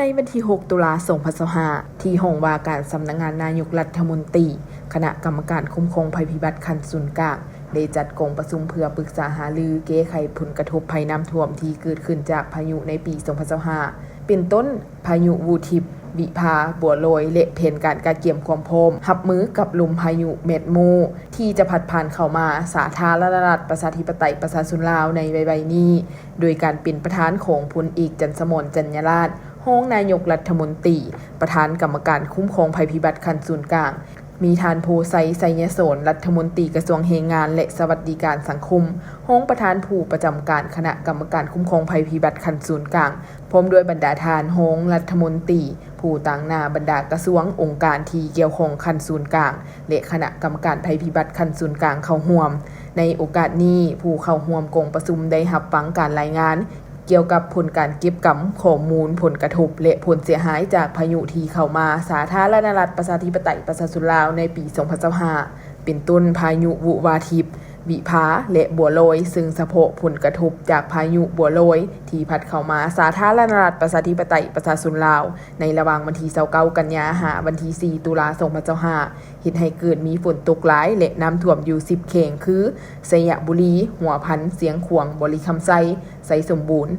ໃນວັນທີຫົກ ຕຸລາ ສອງພັນຊາວຫ້າ ທີ່ຫ້ອງວ່າການສຳນັກງານນາຍົກລັດຖະມົນຕີ, ຄະນະກຳມະການຄຸ້ມຄອງໄພພິບັດຂັ້ນສູນກາງ ໄດ້ຈັດກອງປະຊຸມເພື່ອປຶກສາຫາລືແກ້ໄຂຜົນກະທົບໄພນ້ຳຖ້ວມທີ່ເກີດຂຶ້ນຈາກພາຍຸໃນປີສອງພັນຊາວຫ້າ ເປັນຕົ້ນ ພາຍຸວູທິບ, ວິພາ, ບົວລອຍ ແລະ ແຜນການກະກຽມຄວາມພ້ອມຮັບມືກັບລົມພາຍຸແມັດໂມ ທີ່ຈະພັດຜ່ານເຂົ້າມາສາທາລະນະລັດ ປະຊາທິປະໄຕ ປະຊາຊົນລາວໃນໄວໆນີ້ ໂດຍການເປັນປະທານຂອງພົນເອກ ຈັນສະໝອນ ຈັນຍາລາດ ຮອງນາຍົກລັດຖະມົນຕີ, ປະທານກຳມະການຄຸ້ມຄອງໄພພິບັດຂັ້ນສູນກາງ, ມີທ່ານ ໂພໄຊ ໄຊຍະສອນ ລັດຖະມົນຕີກະຊວງແຮງງານ ແລະ ສະຫວັດດີການສັງຄົມ, ຮອງປະທານຜູ້ປະຈຳການຄະນະກຳມະການຄຸ້ມຄອງໄພພິບັດຂັ້ນສູນກາງ, ພ້ອມດ້ວຍບັນດາທ່ານຮອງລັດຖະມົນຕີ, ຜູ້ຕາງໜ້າບັນດາກະຊວງ, ອົງການທີ່ກ່ຽວຂ້ອງຂັ້ນສູນກາງ ແລະ ຄະນະກຳມະການໄພພິບັດຂັ້ນສູນກາງເຂົ້າຮ່ວມ. ໃນໂອກາດນີ້, ຜູ້ເຂົ້າຮ່ວມກອງປະຊຸມໄດ້ຮັບຟັງການລາຍງານ ກ່ຽວກັບຜົນການເກັບກຳຂໍ້ມູນຜົນກະທົບ ແລະ ຜົນເສຍຫາຍຈາກພາຍຸທີ່ເຂົ້າມາສາທາລະນະລັດ ປະຊາທິປະໄຕ ປະຊາຊົນລາວໃນປີສອງພັນຊາວຫ້າ ເປັນຕົ້ນພາຍຸວະວາທິບ, ວິພາ ແລະ ບົວລອຍ, ເຊິ່ງສະເພາະຜົນກະທົບຈາກພາຍຸບົວລອຍທີ່ພັດເຂົ້າມາສາທາລະນະລັດ ປະຊາທິປະໄຕ ປະຊາຊົນລາວ ໃນລະຫວ່າງວັນທີຊາວເກົ້າ ກັນຍາ ຫາ ວັນທີສີ່ ຕຸລາ ສອງພັນຊາວຫ້າ ເຮັດໃຫ້ເກີດມີຝົນຕົກຫຼາຍ ແລະ ນ້ຳຖ້ວມຢູ່ສິບແຂວງ ຄື ໄຊຍະບູລີ, ຫົວພັນ, ຊຽງຂວາງ, ບໍລິຄຳໄຊ, ໄຊສົມບູນ,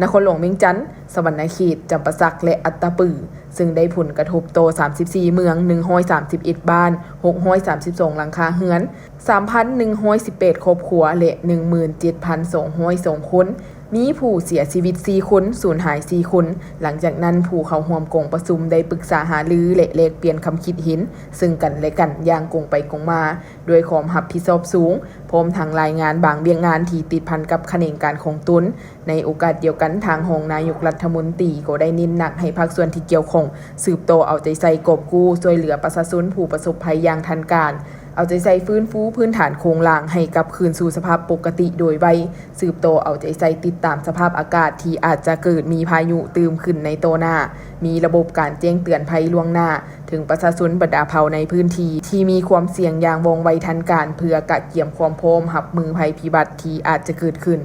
ນະຄອນຫຼວງວຽງຈັນ, ສະຫວັນນະເຂດ, ຈຳປາສັກ ແລະ ອັດຕະປື, ເຊິ່ງໄດ້ຜົນກະທົບຕໍ່ສາມສິບສີ່ເມືອງ, ໜຶ່ງຮ້ອຍສາມສິບເອັດບ້ານ, ຫົກຮ້ອຍສາມສິບສອງຫຼັງຄາເຮືອນ, ສາມພັນໜຶ່ງຮ້ອຍສິບແປດຄອບຄົວ ແລະ ໜຶ່ງໝື່ນເຈັດພັນສອງຮ້ອຍສອງຄົນ, ມີຜູ້ເສຍຊີວິດສີ່ຄົນ, ສູນຫາຍສີ່ຄົນ. ຫຼັງຈາກນັ້ນ, ຜູ້ເຂົ້າຮ່ວມກອງປະຊຸມໄດ້ປຶກສາຫາລື ແລະ ແລກປ່ຽນຄຳຄິດເຫັນເຊິ່ງກັນ ແລະ ກັນຢ່າງກົງໄປກົງມາ ດ້ວຍຄວາມຮັບຜິດຊອບສູງ, ພ້ອມທັງລາຍງານບາງວຽກງານທີ່ຕິດພັນກັບຂະແໜງການຂອງຕົນ. ໃນໂອກາດດຽວກັນ, ທາງຮອງນາຍົກລັດຖະມົນຕີກໍໄດ້ເນັ້ນໜັກໃຫ້ພາກສ່ວນທີ່ກ່ຽວຂ້ອງສືບຕໍ່ເອົາໃຈໃສ່ກອບກູ້ຊ່ວຍເຫຼືອປະຊາຊົນຜູ້ປະສົບໄພຢ່າງທັນການ, ເອົາໃຈໃສ່ຟື້ນຟູພື້ນຖານໂຄງລ່າງໃຫ້ກັບຄືນສູ່ສະພາບປົກກະຕິໂດຍໄວ, ສືບຕໍ່ເອົາໃຈໃສ່ຕິດຕາມສະພາບອາກາດທີ່ອາດຈະເກີດມີພາຍຸຕື່ມຂຶ້ນໃນຕໍ່ໜ້າ, ມີລະບົບການແຈ້ງເຕືອນໄພລ່ວງໜ້າເຖິງປະຊາຊົນບັນດາເຜົ່າໃນພື້ນທີ່ທີ່ມີຄວາມສ່ຽງຢ່າງວ່ອງໄວທັນການ ເພື່ອກະກຽມຄວາມພ້ອມຮັບມືໄພພິບັດທີ່ອາດຈະເກີດຂຶ້ນ.